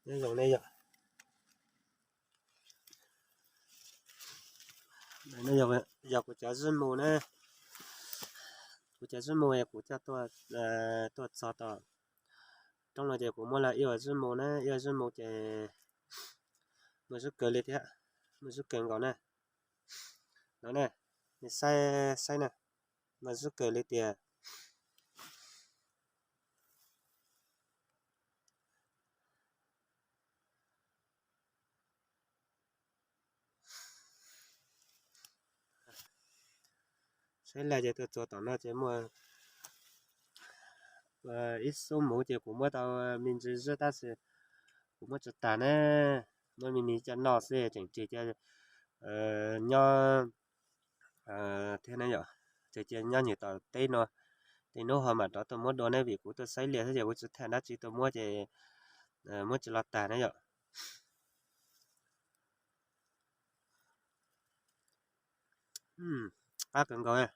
Nyob zoo nej yom. Yog kuv cov zij mus na, kuv cov zij mus kuv coj tuaj txog tom roob no ces kuv muab lawv ib ua zij mus na, ib ua zij mus ces muaj zij kawg li thiab, muaj zij kawg nkaus na. No ne, nej saib, saib na, muaj zij kawg li tiag. Saib laj ces tuaj txog tom no ces muaj ib xub muv ces kuv muab tau me ntsis zij tab sis kuv muab tsis tag na, muab me me coj noj xwb tseem tseg cov nyob thiab ne yom, ces cia nyob nyuag tom teb no, tej hnub ho mam rov tuaj muab dua ne, vim kuv tuaj saib liaj xwb ces kuv tsis tham dab tsi tuaj muab ces muab tsis los tag ne yom. Qab kawg nkaus.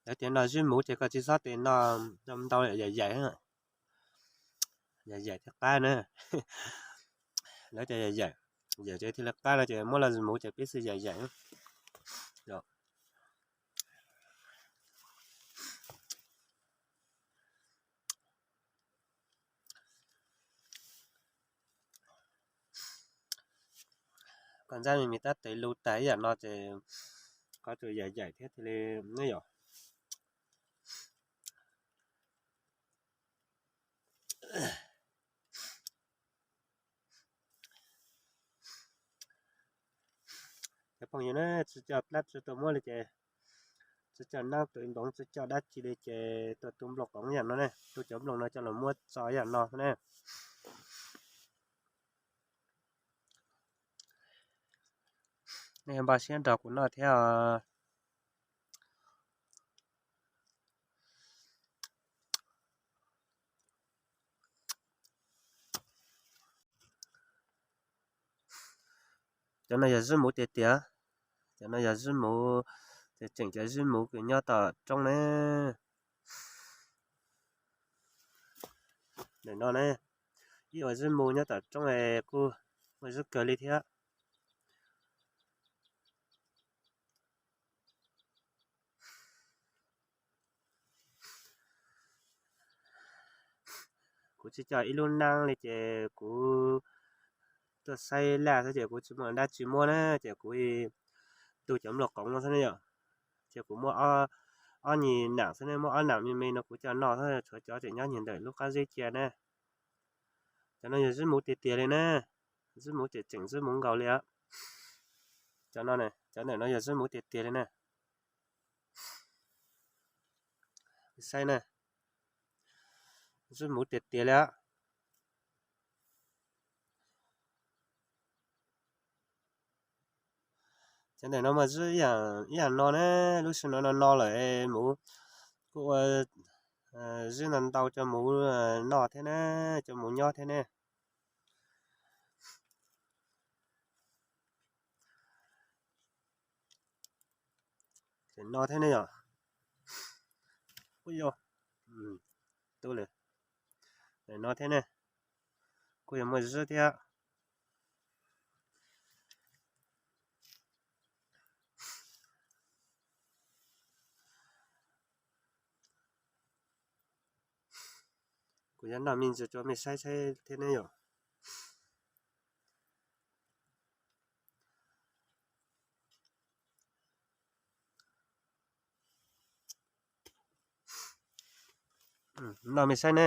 Lawv tias noj zij mus ces koj tsis txhob tes noj ntau, yaim yaim, yaim yaim thiaj qab na. Lawv tias yaim yaim, yaim ces thiaj li qab no ces muab los zij mus ces peb xwb yaim yaim. Koj ntxab me me tab tes lu tag ib yam no ces qhov tsuas yaim yaim thiab thiaj li ne yom. Cov phooj ywg na, tsis coj dab tsi tuaj muab li ces tsis coj nab tu npoov, tsis coj dab tsi li ces tuaj tu nplooj qoov yam no ne, tu cov nplooj no coj los muab tso yam no ne. Nej npaj siab nrog kuv noj thiab os. Cov no yog zij mus tiag tiag. Cov no yog zij mus, tseem cov zij mus kws nyob tom roob ne. Ntawm no ne, ib ua zij mus nyob tom roob es kuj muaj zij kawg li thiab. Kuv tsis coj ib lub nab li ces kuv tuaj saib laj xwb ces kuv tsis muaj dab tsi muab na ces kuv tu cov nplooj qoov no xwb ne yom. Ces kuv muaj ob nyuag nam xwb ne, muaj ob nam me me no kuv coj noj xwb, tshuav cov tseem nyob nyuag ntawm lub qab zeb cia ne. Cov no yog zij mus tiag tiag li na, zij mus tseem tseem zij mus nkaus li os. Cov no, cov ntawm no yog zij mus tiag tiag li na. Saib na, zij mus tiag tiag li os. Cov ntawm no mas zij ib yam no na, lub sij no no no lawm mus kuj ua zij no ntau coj mus noj thiab ne, coj mus nyob thiab ne. Ces no thiab ne yom. Ub yog, tu lawm. No thiab ne, kuj yog muaj zij thiab. Kuv yuav noj me ntsis rau mej saib saib thiab ne yom. Noj mej saib ne.